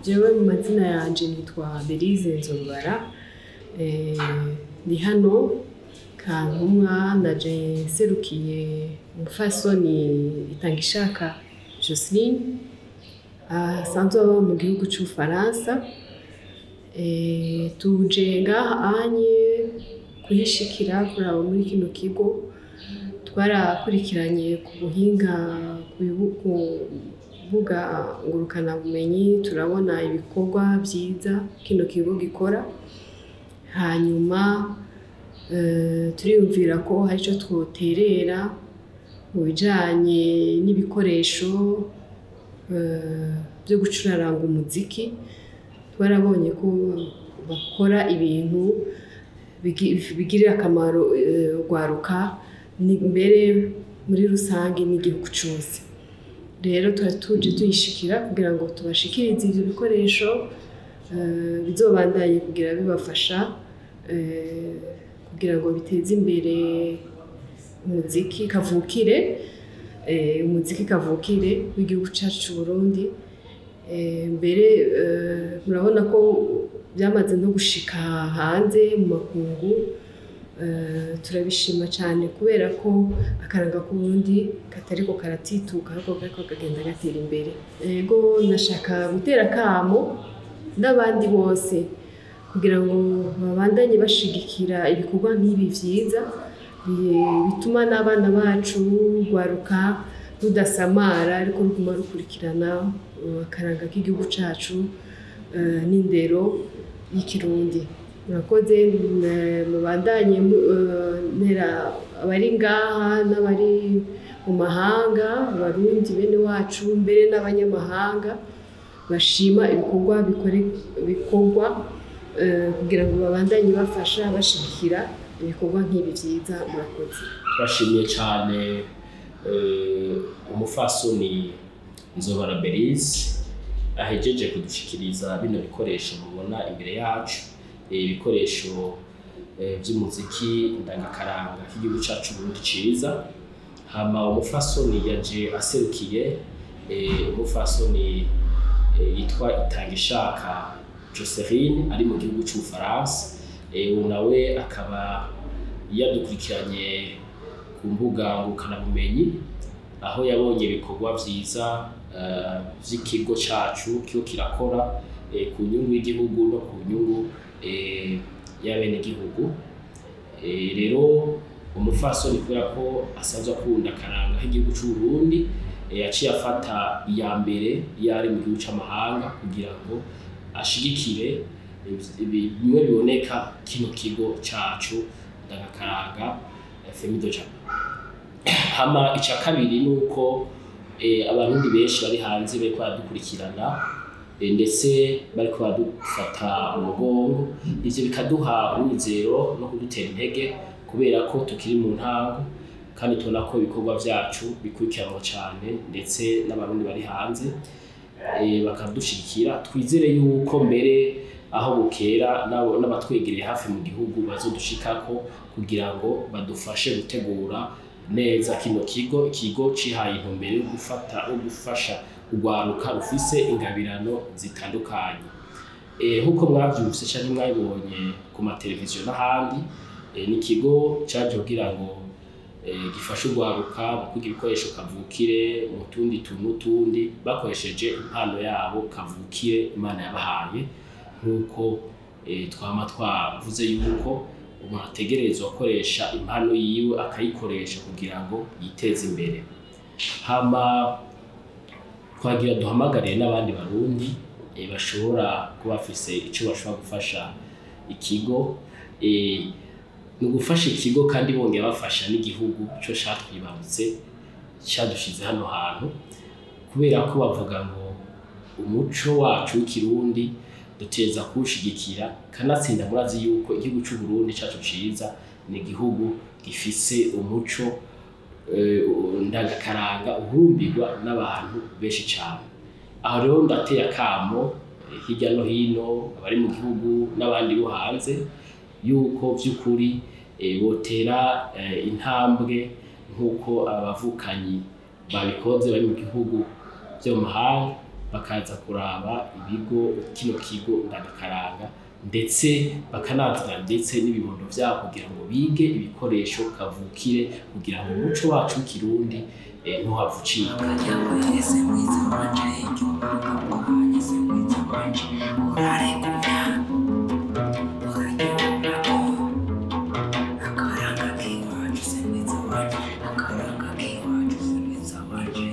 Jewe mu mazina yanje nitwa Berize Nzorubara. Ndi hano Kantumwa, ndaje nserukiye umupfasoni Itangishaka Jocelyne asanzwe aba mu gihugu c'Ubufaransa. Tuje ngaha anye kuhishikira kuraba muri kino kigo. Twarakurikiranye ku buhinga ku mbuga ngurukanabumenyi, turabona ibikorwa vyiza kino kigo gikora, hanyuma turiyumvira ko hari ico twoterera mu bijanye n'ibikoresho vyo gucuraranga umuziki. Twarabonye ko bakora ibintu bigirira akamaro urwaruka, mbere muri rusange n'igihugu cose. Rero twari tuje tuyishikira kugira ngo tubashikirize ivyo bikoresho bizobandanye kugira bibafasha kugira ngo biteze imbere umuziki kavukire, umuziki kavukire w'igihugu cacu c'Uburundi. Mbere murabona ko byamaze no gushika hanze mu makungu. Turabishima cyane kubera ko akaranga k'Uburundi katariko karatituka, ahubwo kariko kagenda gatera imbere. Ego, nashaka gutera akamo n'abandi bose kugira ngo babandanye bashigikira ibikorwa nk'ibi vyiza bituma n'abana bacu rwaruka rudasamara, ariko ruguma rukurikirana akaranga k'igihugu cacu n'indero y'ikirundi. Murakoze, mubandanye ntera abari ngaha n'abari mu mahanga, Abarundi bene wacu mbere n'abanyamahanga bashima ibikorwa bikorwa kugira ngo babandanye bafasha bashigikira ibikorwa nk'ibi vyiza. Murakoze. Turashimiye cyane umufasoni Nzobara Berize ahejeje kudushikiriza bino bikoresho mubona imbere yacu, ibikoresho vy'umuziki ndangakaranga k'igihugu cacu Burundi ciza. Hama umufasoni yaje aserukiye umufasoni yitwa Itangishaka Josephine ari mu gihugu c'Ubufaransa. Uwo nawe akaba yadukurikiranye ku mbuga ngurukanabumenyi, aho yabonye ibikorwa vyiza vy'ikigo cacu kiho kirakora ku nyungu y'igihugu no ku nyungu y'abenegihugu. Rero umufasoni, kubera ko asanzwe akunda akaranga k'igihugu c'Uburundi, yaciye afata iya mbere iyo ari mu gihugu c'amahanga kugira ngo ashigikire bimwe biboneka kino kigo cacu ndangakaranga Femido Jama. Hama ica kabiri nuko Abarundi benshi bari hanze bariko baradukurikirana, ndetse bariko baradufata mu mugongo. Ivyo bikaduha umwizero no kudutera intege, kubera ko tukiri mu ntango kandi tubona ko ibikorwa vyacu bikurikiranwa cane, ndetse n'Abarundi bari hanze bakadushigikira. Twizere yuko mbere aho bukera n'abatwegereye hafi mu gihugu bazodushikako kugira ngo badufashe gutegura neza kino kigo, ikigo cihaye intumbero yo gufata yo gufasha urwaruka rufise ingabirano zitandukanye. Nkuko mwavyumvise canke mwabibonye ku mateleviziyo n'ahandi, ni ikigo caje kugira ngo gifashe urwaruka mu kwiga ibikoresho kavukire mu tundi tuntu n'utundi, bakoresheje impano yabo kavukire Imana yabahaye, nk'uko twama twavuze yuko umuntu ategerezwa gukoresha impano yiwe, akayikoresha kugira ngo yiteze imbere. Hama twagira duhamagariye n'abandi Barundi bashobora kuba bafise ico bashobora gufasha ikigo, ni ugufasha ikigo kandi bongera bafasha n'igihugu co catwibarutse, cadushize hano hantu, kubera ko bavuga ngo umuco wacu w'ikirundi duteza kuwushigikira. Kanatsinda murazi yuko igihugu c'Uburundi cacu ciza ni igihugu gifise umuco ndangakaranga uhurumbirwa n'abantu benshi cane. Aho rero ndateye akamo hirya no hino, abari mu gihugu n'abandi bo hanze, yuko vy'ukuri botera intambwe nk'uko abavukanyi babikoze bari mu gihugu vyo mu mahanga. Bakaza kuraba ibigo, kino kigo ndangakaranga, ndetse bakanazana ndetse n'ibibondo vyabo kugira ngo bige ibikoresho kavukire, kugira ngo umuco wacu w'Ikirundi ntuhave ucika. Kanyagwese mwiza wanje, icyubaka se mwiza wanje, urarekumya uraryumako akaranga k'iwacu se mwiza wanje, akaranga k'iwacu se mwiza wanje.